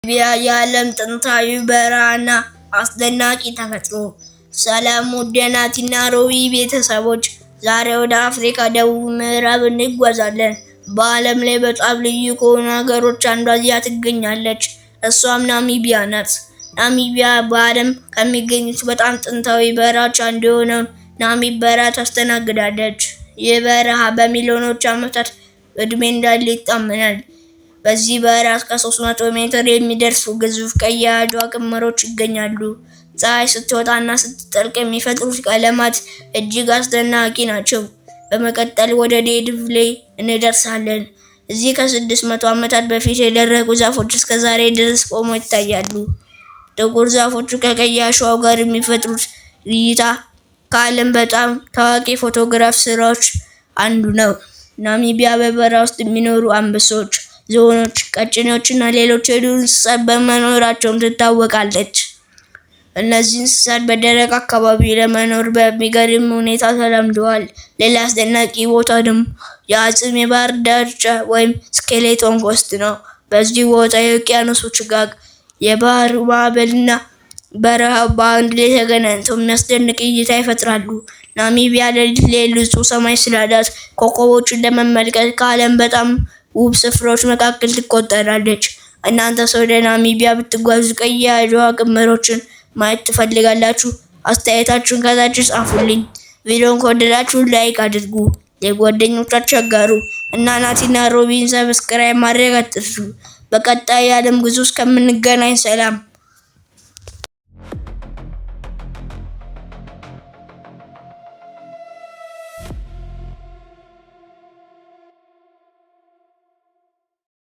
ናሚቢያ የዓለም ጥንታዊ በረሃና አስደናቂ ተፈጥሮ። ሰላም ውድ የናቲና ሮቢ ቤተሰቦች፣ ዛሬ ወደ አፍሪካ ደቡብ ምዕራብ እንጓዛለን። በዓለም ላይ በጣም ልዩ ከሆኑ ሀገሮች አንዷ እዚያ ትገኛለች። እሷም ናሚቢያ ናት። ናሚቢያ በዓለም ከሚገኙት በጣም ጥንታዊ በረሃዎች አንዱ የሆነውን ናሚብ በረሃ ታስተናግዳለች። ይህ በረሃ በሚሊዮኖች ዓመታት ዕድሜ እንዳለ ይታመናል። በዚህ በረሃ እስከ 300 ሜትር የሚደርሱ ግዙፍ ቀይ የአድዋ ክምሮች ይገኛሉ። ፀሐይ ስትወጣና ስትጠልቅ የሚፈጥሩት ቀለማት እጅግ አስደናቂ ናቸው። በመቀጠል ወደ ዴድ ቬሊ እንደርሳለን። እዚህ ከ600 ዓመታት በፊት የደረቁ ዛፎች እስከ ዛሬ ድረስ ቆመው ይታያሉ። ጥቁር ዛፎቹ ከቀይ አሸዋው ጋር የሚፈጥሩት እይታ ከዓለም በጣም ታዋቂ ፎቶግራፍ ስራዎች አንዱ ነው። ናሚቢያ በበረሃ ውስጥ የሚኖሩ አንበሶች፣ ዝሆኖች፣ ቀጭኔዎች እና ሌሎች የዱር እንስሳት በመኖራቸውም ትታወቃለች። እነዚህ እንስሳት በደረቅ አካባቢ ለመኖር በሚገርም ሁኔታ ተላምደዋል። ሌላ አስደናቂ ቦታ ደግሞ የአጽም የባህር ዳርቻ ወይም ስኬሌቶን ኮስት ነው። በዚህ ቦታ የውቅያኖሱ ጭጋግ፣ የባህር ማዕበልና በረሃው በአንድ ላይ ተገናኝተው የሚያስደንቅ እይታ ይፈጥራሉ። ናሚቢያ ሌሊት ላይ ንጹህ ሰማይ ስላላት ኮከቦችን ለመመልከት ከዓለም በጣም ውብ ስፍራዎች መካከል ትቆጠራለች። እናንተስ ወደ ናሚቢያ ብትጓዙ ቀይ የአሸዋ ክምሮችን ማየት ትፈልጋላችሁ? አስተያየታችሁን ከታች ጻፉልኝ። ቪዲዮን ከወደዳችሁ like አድርጉ፣ ለጓደኞቻችሁ አጋሩ እና ናቲና ሮቢን subscribe ማድረግ አትርሱ። በቀጣይ የዓለም ጉዞ እስከምንገናኝ ሰላም።